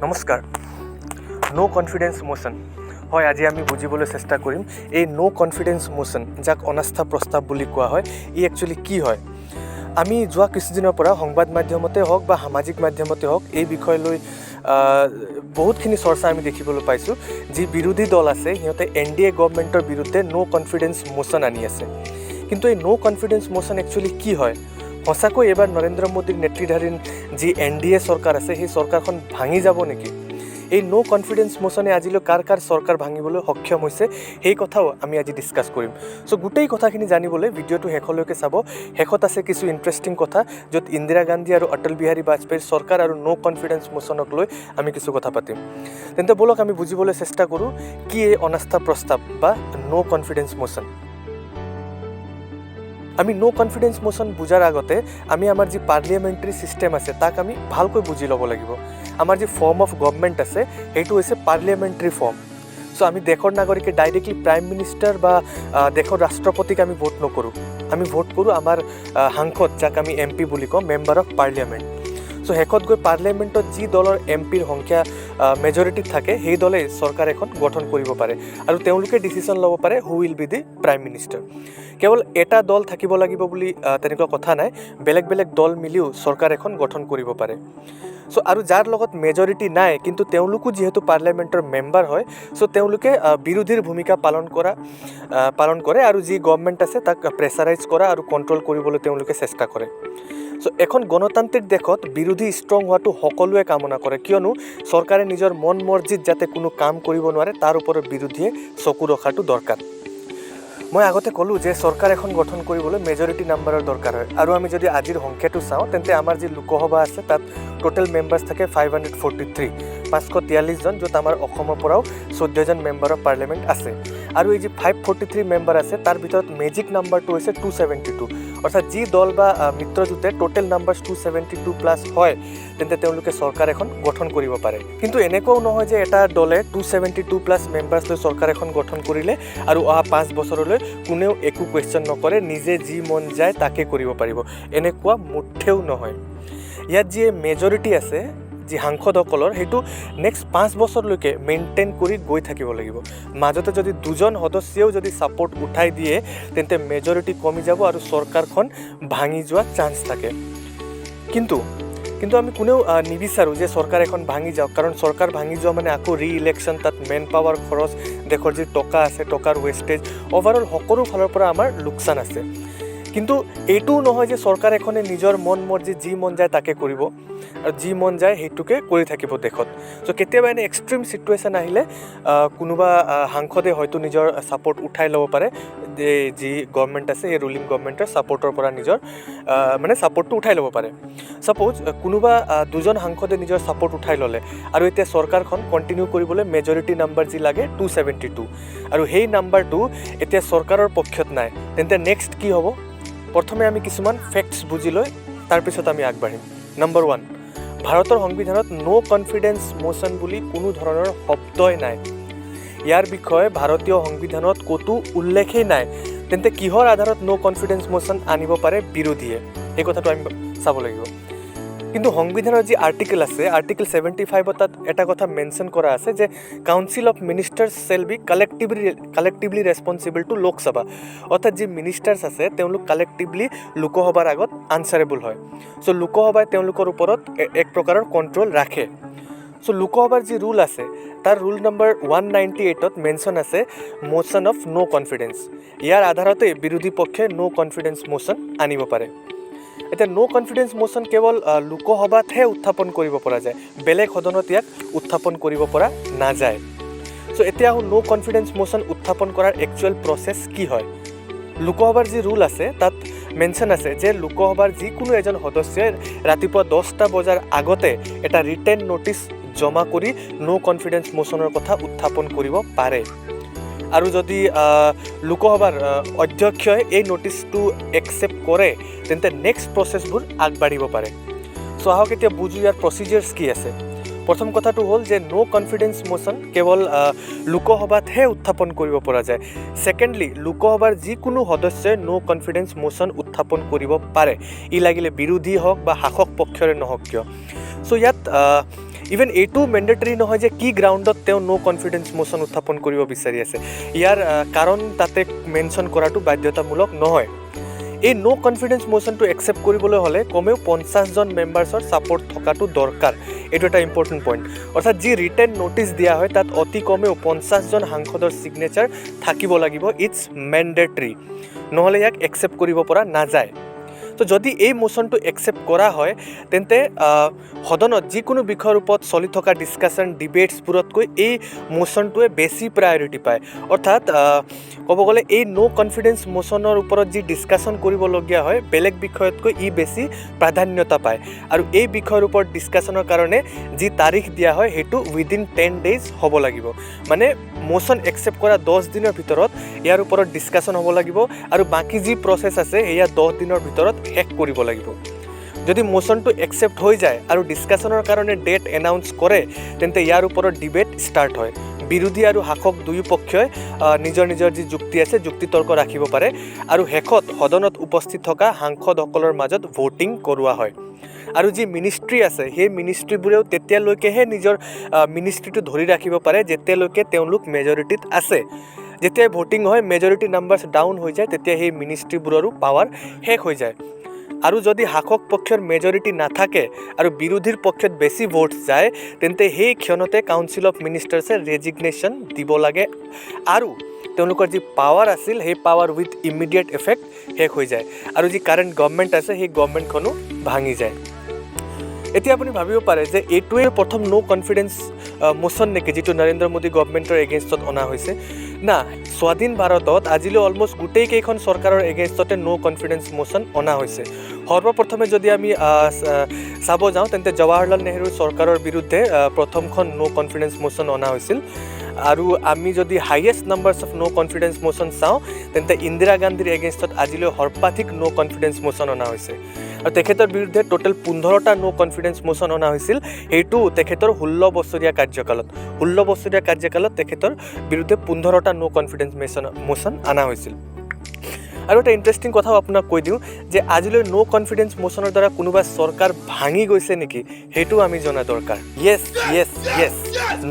নমস্কাৰ। ন' কনফিডেন্স মোচন হয়, আজি আমি বুজিবলৈ চেষ্টা কৰিম এই ন' কনফিডেন্স মোচন, যাক অনাস্থা প্ৰস্তাৱ বুলি কোৱা হয়, ই একচুৱেলি কি হয়। আমি যোৱা কিছুদিনৰ পৰা সংবাদ মাধ্যমতে হওক বা সামাজিক মাধ্যমতে হওক, এই বিষয় লৈ বহুতখিনি চৰ্চা আমি দেখিবলৈ পাইছোঁ। যি বিৰোধী দল আছে, সিহঁতে এনডিএ গভমেণ্টৰ বিৰুদ্ধে ন' কনফিডেন্স মোচন আনি আছে। কিন্তু এই ন' কনফিডেন্স মোচন একচুৱেলি কি হয়? সঁচাকৈ এইবাৰ নৰেন্দ্ৰ মোদীৰ নেতৃত্বাধীন যি এনডিএ চৰকাৰ আছে, সেই চৰকাৰখন ভাঙি যাব নেকি? এই ন' কনফিডেন্স মোচনে আজিলৈ কাৰ কাৰ চৰকাৰ ভাঙিবলৈ সক্ষম হৈছে, সেই কথাও আমি আজি ডিছকাছ কৰিম। চ' গোটেই কথাখিনি জানিবলৈ ভিডিঅ'টো শেষলৈকে চাব। শেষত আছে কিছু ইণ্টাৰেষ্টিং কথা, য'ত ইন্দিৰা গান্ধী আৰু অটল বিহাৰী বাজপেয়ীৰ চৰকাৰ আৰু ন' কনফিডেন্স মোচনক লৈ আমি কিছু কথা পাতিম। তেন্তে ব'লক, আমি বুজিবলৈ চেষ্টা কৰোঁ কি এই অনাস্থা প্ৰস্তাৱ বা ন' কনফিডেন্স মোচন। আমি ন' কনফিডেন্স মোচন বুজাৰ আগতে আমি আমাৰ যি পাৰ্লিয়ামেণ্টাৰী ছিষ্টেম আছে, তাক আমি ভালকৈ বুজি ল'ব লাগিব। আমাৰ যি ফৰ্ম অফ গভমেণ্ট আছে, সেইটো হৈছে পাৰ্লিয়ামেণ্টাৰী ফৰ্ম। চ' আমি দেশৰ নাগৰিকে ডাইৰেক্টলি প্ৰাইম মিনিষ্টাৰ বা দেশৰ ৰাষ্ট্ৰপতিক আমি ভোট নকৰোঁ। আমি ভোট কৰোঁ আমাৰ সাংসদ, যাক আমি এমপি বুলি কওঁ, মেম্বাৰ অফ পাৰ্লিয়ামেণ্ট। চ' শেষত গৈ পাৰ্লিয়ামেণ্টত যি দলৰ এমপিৰ সংখ্যা মেজৰিটিত থাকে, সেই দলে চৰকাৰ এখন গঠন কৰিব পাৰে আৰু তেওঁলোকে ডিচিশ্যন ল'ব পাৰে who will be the prime minister। কেৱল এটা দল থাকিব লাগিব বুলি তেনেকুৱা কথা নাই, বেলেগ বেলেগ দল মিলিও চৰকাৰ এখন গঠন কৰিব পাৰে। চ' আৰু যাৰ লগত মেজৰিটি নাই, কিন্তু তেওঁলোকো যিহেতু পাৰ্লিয়ামেণ্টৰ মেম্বাৰ হয়, চ' তেওঁলোকে বিৰোধীৰ ভূমিকা পালন কৰে আৰু যি গভমেণ্ট আছে, তাক প্ৰেছাৰাইজ কৰা আৰু কণ্ট্ৰল কৰিবলৈ তেওঁলোকে চেষ্টা কৰে। চ' এখন গণতান্ত্ৰিক দেশত বিৰোধী ষ্ট্ৰং হোৱাটো সকলোৱে কামনা কৰে, কিয়নো চৰকাৰে নিজৰ মন মৰ্জিত যাতে কোনো কাম কৰিব নোৱাৰে, তাৰ ওপৰত বিৰোধীয়ে চকু ৰখাটো দৰকাৰ। মই আগতে ক'লোঁ যে চৰকাৰ এখন গঠন কৰিবলৈ মেজৰিটি নাম্বাৰৰ দৰকাৰ হয়। আৰু আমি যদি আজিৰ সংখ্যাটো চাওঁ, তেন্তে আমাৰ যি লোকসভা আছে, তাত টোটেল মেম্বাৰ্ছ থাকে 543, 543জন, য'ত আমাৰ অসমৰ পৰাও 14জন মেম্বাৰ অফ পাৰ্লিয়ামেণ্ট আছে। আৰু এই যি 543 মেম্বাৰ আছে, তাৰ ভিতৰত মেজিক নাম্বাৰটো হৈছে 272। অৰ্থাৎ যি দল বা মিত্ৰজোঁটে total numbers 272 plus হয়, তেন্তে তেওঁলোকে চৰকাৰ এখন গঠন কৰিব পাৰে। কিন্তু এনেকুৱাও নহয় যে এটা দলে 272 প্লাছ মেম্বাৰ্ছ লৈ চৰকাৰ এখন গঠন কৰিলে আৰু অহা 5 বছৰলৈ কোনেও একো কুৱেশ্যন নকৰে, নিজে যি মন যায় তাকে কৰিব পাৰিব। এনেকুৱা মুঠেও নহয়। ইয়াত যি মেজৰিটি আছে, যি সাংসদসকলৰ, সেইটো নেক্সট 5 বছৰলৈকে মেইনটেইন কৰি গৈ থাকিব লাগিব। মাজতে যদি দুজন সদস্যেও যদি ছাপৰ্ট উঠাই দিয়ে, তেন্তে মেজৰিটি কমি যাব আৰু চৰকাৰখন ভাঙি যোৱাৰ চান্স থাকে। কিন্তু কিন্তু আমি কোনেও নিবিচাৰোঁ যে চৰকাৰ এখন ভাঙি যাওক, কাৰণ চৰকাৰ ভাঙি যোৱা মানে আকৌ ৰি ইলেকশ্যন, তাত মেন পাৱাৰ খৰচ, দেশৰ যি টকা আছে, টকাৰ ৱেষ্টেজ, অভাৰঅল সকলো ফালৰ পৰা আমাৰ লোকচান আছে। কিন্তু এইটোও নহয় যে চৰকাৰ এখনে নিজৰ মন মৰ্জি, যি মন যায় তাকে কৰিব আৰু যি মন যায় সেইটোকে কৰি থাকিব দেশত। চ' কেতিয়াবা এনে এক্সট্ৰিম চিটুৱেশ্যন আহিলে কোনোবা সাংসদে হয়তো নিজৰ ছাপৰ্ট উঠাই ল'ব পাৰে, এই যি গভমেণ্ট আছে, সেই ৰুলিং গভমেণ্টৰ ছাপৰ্টৰ পৰা নিজৰ মানে ছাপৰ্টটো উঠাই ল'ব পাৰে। ছাপ'জ কোনোবা দুজন সাংসদে নিজৰ ছাপৰ্ট উঠাই ল'লে আৰু এতিয়া চৰকাৰখন কণ্টিনিউ কৰিবলৈ মেজৰিটি নাম্বাৰ যি লাগে 272, আৰু সেই নাম্বাৰটো এতিয়া চৰকাৰৰ পক্ষত নাই, তেন্তে নেক্সট কি হ'ব? প্ৰথমে আমি কিছুমান ফেক্টছ বুজি লৈ তাৰপিছত আমি আগবাঢ়িম। নম্বৰ ওৱান, ভাৰতৰ সংবিধানত ন' কনফিডেন্স মোচন বুলি কোনো ধৰণৰ শব্দই নাই। ইয়াৰ বিষয়ে ভাৰতীয় সংবিধানত ক'তো উল্লেখেই নাই। তেন্তে কিহৰ আধাৰত ন' কনফিডেন্স মোচন আনিব পাৰে বিৰোধীয়ে, সেই কথাটো আমি চাব লাগিব। কিন্তু সংবিধানৰ যি আৰ্টিকেল আছে, আৰ্টিকেল 75ত, তাত এটা কথা মেনশ্যন কৰা আছে যে council of ministers shall be collectively responsible to Lok Sabha। অৰ্থাৎ যি মিনিষ্টাৰ্ছ আছে, তেওঁলোক কালেক্টিভলি লোকসভাৰ আগত আনচাৰেবল হয়। চ' লোকসভাই তেওঁলোকৰ ওপৰত এক প্ৰকাৰৰ কণ্ট্ৰল ৰাখে। চ' লোকসভাৰ যি ৰুল আছে, তাৰ ৰুল নম্বৰ 198ত মেনশ্যন আছে মোচন অফ ন' কনফিডেন্স। ইয়াৰ আধাৰতে বিৰোধী পক্ষই ন' কনফিডেন্স মোচন আনিব পাৰে। এতিয়া ন' কনফিডেন্স মোচন কেৱল লোকসভাতহে উত্থাপন কৰিব পৰা যায়, বেলেগ সদনত ইয়াক উত্থাপন কৰিব পৰা নাযায়। চ' এতিয়া আহোঁ, ন' কনফিডেন্স মোচন উত্থাপন কৰাৰ একচুৱেল প্ৰচেছ কি হয়। লোকসভাৰ যি ৰুল আছে, তাত মেনশ্যন আছে যে লোকসভাৰ যিকোনো এজন সদস্যই ৰাতিপুৱা 10টা বজাৰ আগতে এটা ৰিটেন ন'টিচ জমা কৰি ন' কনফিডেন্স মোচনৰ কথা উত্থাপন কৰিব পাৰে। আৰু যদি লোকসভাৰ অধ্যক্ষই এই ন'টিচটো একচেপ্ট কৰে, তেন্তে নেক্সট প্ৰচেছবোৰ আগবাঢ়িব পাৰে। চ' আহক এতিয়া বুজোঁ ইয়াৰ প্ৰচিজাৰ্ছ কি আছে। প্ৰথম কথাটো হ'ল যে ন' কনফিডেন্স মোচন কেৱল লোকসভাতহে উত্থাপন কৰিব পৰা যায়। ছেকেণ্ডলি, লোকসভাৰ যিকোনো সদস্যই ন' কনফিডেন্স মোচন উত্থাপন কৰিব পাৰে, ই লাগিলে বিৰোধী হওক বা শাসক পক্ষৰে নহওক কিয়। চ' ইয়াত ইভেন এইটোও মেণ্ডেটৰী নহয় যে কি গ্ৰাউণ্ডত তেওঁ ন' কনফিডেন্স মোশ্যন উত্থাপন কৰিব বিচাৰি আছে। ইয়াৰ কাৰণ তাতে মেনশ্যন কৰাটো বাধ্যতামূলক নহয়। এই ন' কনফিডেন্স মোশ্যনটো একচেপ্ট কৰিবলৈ হ'লে কমেও 50জন মেম্বাৰ্ছৰ ছাপৰ্ট থকাটো দৰকাৰ। এইটো এটা ইম্পৰ্টেণ্ট পইণ্ট। অৰ্থাৎ যি ৰিটেন ন'টিছ দিয়া হয়, তাত অতি কমেও 50জন সাংসদৰ ছিগনেচাৰ থাকিব লাগিব। It's mandatory, নহ'লে ইয়াক একচেপ্ট কৰিব পৰা নাযায়। তো যদি এই মোশ্যনটো একচেপ্ট কৰা হয়, তেন্তে সদনত যিকোনো বিষয়ৰ ওপৰত চলি থকা ডিছকাশ্যন, ডিবেটছবোৰতকৈ এই মোশ্যনটোৱে বেছি প্ৰায়ৰিটি পায়। অৰ্থাৎ ক'ব গ'লে এই ন' কনফিডেন্স মোশ্যনৰ ওপৰত যি ডিছকাশ্যন কৰিবলগীয়া হয়, বেলেগ বিষয়তকৈ ই বেছি প্ৰাধান্যতা পায়। আৰু এই বিষয়ৰ ওপৰত ডিছকাশ্যনৰ কাৰণে যি তাৰিখ দিয়া হয়, সেইটো উইদিন 10 ডেইজ হ'ব লাগিব। মানে মোশ্যন একচেপ্ট কৰা 10 দিনৰ ভিতৰত ইয়াৰ ওপৰত ডিছকাশ্যন হ'ব লাগিব আৰু বাকী যি প্ৰচেছ আছে, সেয়া 10 দিনৰ ভিতৰত শেষ কৰিব লাগিব। যদি মোশ্যনটো একচেপ্ট হৈ যায় আৰু ডিছকাশ্যনৰ কাৰণে ডেট এনাউন্স কৰে, তেন্তে ইয়াৰ ওপৰত ডিবেট ষ্টাৰ্ট হয়। বিৰোধী আৰু শাসক দুয়ো পক্ষই নিজৰ নিজৰ যি যুক্তি আছে, যুক্তি তৰ্ক ৰাখিব পাৰে আৰু শেষত সদনত উপস্থিত থকা সাংসদসকলৰ মাজত ভোটিং কৰোৱা হয়। আৰু যি মিনিষ্ট্ৰী আছে, সেই মিনিষ্ট্ৰীবোৰেও তেতিয়ালৈকেহে নিজৰ মিনিষ্ট্ৰীটো ধৰি ৰাখিব পাৰে, যেতিয়ালৈকে তেওঁলোক মেজৰিটিত আছে। যেতিয়াই ভোটিং হয়, মেজৰিটি নাম্বাৰ্ছ ডাউন হৈ যায়, তেতিয়া সেই মিনিষ্ট্ৰীবোৰৰো পাৱাৰ শেষ হৈ যায়। আৰু যদি শাসক পক্ষৰ মেজৰিটি নাথাকে আৰু বিৰোধীৰ পক্ষত বেছি ভোট যায়, তেন্তে সেই ক্ষণতে কাউন্সিল অফ মিনিষ্টাৰ্ছে ৰেজিগনেশ্যন দিব লাগে আৰু তেওঁলোকৰ যি পাৱাৰ আছিল, সেই পাৱাৰ উইথ ইমিডিয়েট এফেক্ট শেষ হৈ যায় আৰু যি কাৰেণ্ট গভমেণ্ট আছে, সেই গভমেণ্টখনো ভাঙি যায়। এতিয়া আপুনি ভাবিব পাৰে যে এইটোৱে প্ৰথম ন' কনফিডেন্স মোশ্যন নেকি, যিটো নৰেন্দ্ৰ মোদী গভমেণ্টৰ এগেইনষ্টত অনা হৈছে? না, স্বাধীন ভাৰতত আজিলৈ অলমষ্ট গোটেইকেইখন চৰকাৰৰ এগেইনষ্টতে ন' কনফিডেন্স মোশ্যন অনা হৈছে। সৰ্বপ্ৰথমে যদি আমি চাব যাওঁ, তেন্তে জৱাহৰলাল নেহৰুৰ চৰকাৰৰ বিৰুদ্ধে প্ৰথমখন ন' কনফিডেন্স মোশ্যন অনা হৈছিল। আৰু আমি যদি highest numbers of no confidence motion চাওঁ, তেন্তে ইন্দিৰা গান্ধীৰ এগেইনষ্টত আজিলৈ সৰ্বাধিক ন' কনফিডেন্স মোশ্যন অনা হৈছে আৰু তেখেতৰ বিৰুদ্ধে টোটেল 15টা ন' কনফিডেন্স মোশ্যন অনা হৈছিল। সেইটো তেখেতৰ 16 বছৰীয়া কাৰ্যকালত। 16 বছৰীয়া কাৰ্যকালত তেখেতৰ বিৰুদ্ধে 15টা ন' কনফিডেন্স মোশ্যন অনা হৈছিল। আৰু এটা ইণ্টাৰেষ্টিং কথাও আপোনাক কৈ দিওঁ যে আজিলৈ ন' কনফিডেন্স মোশ্যনৰ দ্বাৰা কোনোবা চৰকাৰ ভাঙি গৈছে নেকি, সেইটোও আমি জনা দৰকাৰ। য়েছ,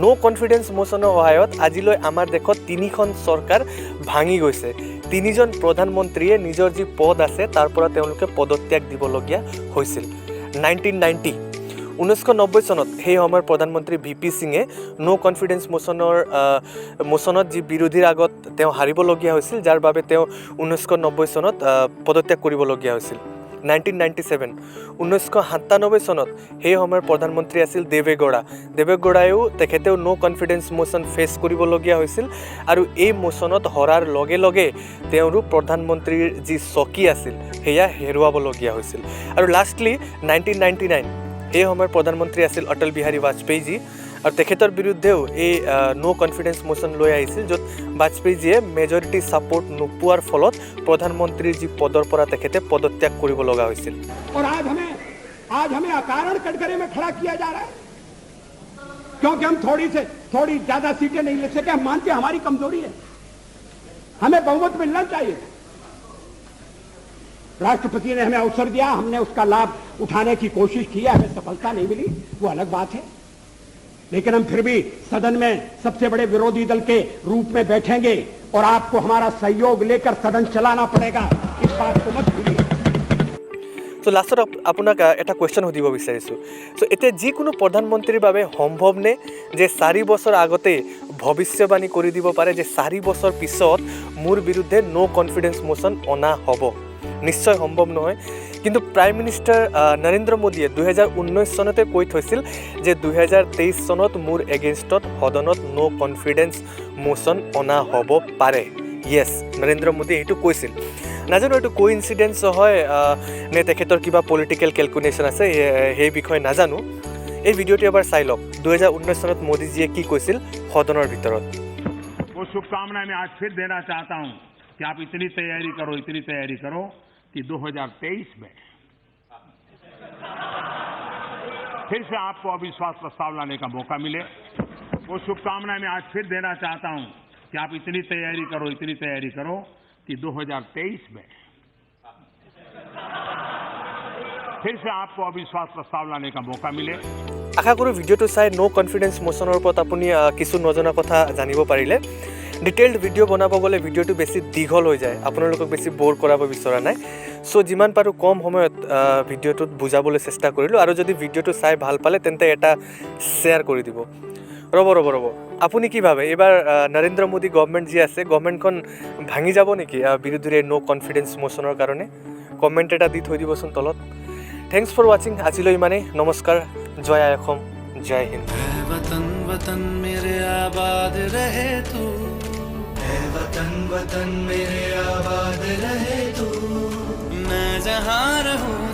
ন' কনফিডেন্স মোশ্যনৰ সহায়ত আজিলৈ আমাৰ দেশত তিনিখন চৰকাৰ ভাঙি গৈছে। তিনিজন প্ৰধানমন্ত্ৰীয়ে নিজৰ যি পদ আছে, তাৰ পৰা তেওঁলোকে পদত্যাগ দিবলগীয়া হৈছিল। 1990, 1990 চনত সেই সময়ৰ প্ৰধানমন্ত্ৰী ভি পি সিঙে ন' কনফিডেন্স মোশ্যনত যি বিৰোধীৰ আগত তেওঁ হাৰিবলগীয়া হৈছিল, যাৰ বাবে তেওঁ 1990 চনত পদত্যাগ কৰিবলগীয়া হৈছিল। 1997, 1997 চনত সেই সময়ৰ প্ৰধানমন্ত্ৰী আছিল দেৱেগৌড়া। দেৱেগৌড়ায়ো, তেখেতেও ন' কনফিডেন্স মোশ্যন ফেচ কৰিবলগীয়া হৈছিল আৰু এই মোশ্যনত হৰাৰ লগে লগে তেওঁৰো প্ৰধানমন্ত্ৰীৰ যি চকী আছিল, সেয়া হেৰুৱাবলগীয়া হৈছিল। আৰু লাষ্টলি 1999, সেই সময়ৰ প্ৰধানমন্ত্ৰী আছিল অটল বিহাৰী বাজপেয়ীজী আৰু তেখেতৰ বিৰুদ্ধেও এই ন' কনফিডেন্স মোশ্যন লৈ আহিছিল, য'ত বাজপেয়ীজীয়ে মেজৰিটি ছাপৰ্ট নোপোৱাৰ ফলত প্ৰধানমন্ত্ৰীৰ যি পদৰ পৰা তেখেতে পদত্যাগ কৰিব লগা হৈছিল। और आज हमें अकारण कटघरे में खड़ा किया जा रहा है, क्योंकि हम थोड़ी से थोड़ी ज्यादा सीटें नहीं ले सके। हम मानते हैं, हमारी कमजोरी है, हमें बहुमत मिलना चाहिए। राष्ट्रपति ने हमें अवसर दिया, हमने उसका लाभ उठाने की कोशिश की है, हमें सफलता नहीं मिली, वो अलग बात है। लेकिन हम फिर भी सदन में सबसे बड़े विरोधी दल के रूप में बैठेंगे और आपको हमारा सहयोग लेकर सदन चलाना पड़ेगा, इस बात को मत भूलिए। চ' লাষ্টত আপোনাক এটা কুৱেশ্যন সুধিব বিচাৰিছোঁ। চ' এতিয়া যিকোনো প্ৰধানমন্ত্ৰীৰ বাবে সম্ভৱনে যে 4 বছৰ আগতেই ভৱিষ্যবাণী কৰি দিব পাৰে যে 4 বছৰ পিছত মোৰ বিৰুদ্ধে ন' কনফিডেন্স মোশ্যন অনা হ'ব? নিশ্চয় সম্ভৱ নহয়। কিন্তু প্ৰাইম মিনিষ্টাৰ নৰেন্দ্ৰ মোদীয়ে 2019 চনতে কৈ থৈছিল যে 2023 চনত মোৰ এগেইনষ্টত সদনত ন' কনফিডেন্স মোশ্যন অনা হ'ব পাৰে। য়েছ, নৰেন্দ্ৰ মোদীয়ে সেইটো কৈছিল। নাজানো এইটো কো ইনচিডেঞ্চ হয় নে তেখেতৰ কিবা পলিটিকেল কেলকুলেশ্যন আছে, সেই বিষয়ে নাজানো। এই ভিডিঅ'টো এবাৰ চাই লওক, 2019 চনত মোদীজীয়ে কি কৈছিল সদনৰ ভিতৰত। वो शुभकामना मैं आज फिर देना चाहता हूं कि आप इतनी तैयारी करो, इतनी तैयारी करो कि 2023 में फिर से आपको अविश्वास प्रस्ताव लाने का मौका मिले। वो शुभकामना मैं आज फिर देना चाहता हूं कि आप इतनी तैयारी करो, इतनी तैयारी करो कि 2023 में फिर से आपको अविश्वास प्रस्ताव लाने का मौका मिले। আশা কৰোঁ ভিডিঅ'টো চাই ন' কনফিডেঞ্চ মোশ্যনৰ ওপৰত আপুনি কিছু নজনা কথা জানিব পাৰিলে। ডিটেইলড ভিডিঅ' বনাব গ'লে ভিডিঅ'টো বেছি দীঘল হৈ যায়, আপোনালোকক বেছি ব'ৰ কৰাব বিচৰা নাই। চ' যিমান পাৰোঁ কম সময়ত ভিডিঅ'টোত বুজাবলৈ চেষ্টা কৰিলোঁ। আৰু যদি ভিডিঅ'টো চাই ভাল পালে, তেন্তে এটা শ্বেয়াৰ কৰি দিব। ৰ'ব ৰ'ব ৰ'ব, আপুনি কি ভাবে, এইবাৰ নৰেন্দ্ৰ মোদী গভমেণ্ট যি আছে, গভমেণ্টখন ভাঙি যাব নেকি বিৰোধীৰে ন' কনফিডেঞ্চ মোশ্যনৰ কাৰণে? কমেণ্ট এটা দি থৈ দিবচোন তলত। Thanks for ৱাচিং। আজিলৈ ইমানেই। নমস্কাৰ। জয় আই অসম, জয় হিন্দ। ऐ वतन, वतन मेरे आबाद रहे तू। ऐ वतन, वतन मेरे आबाद रहे तू। मैं जहाँ रहूँ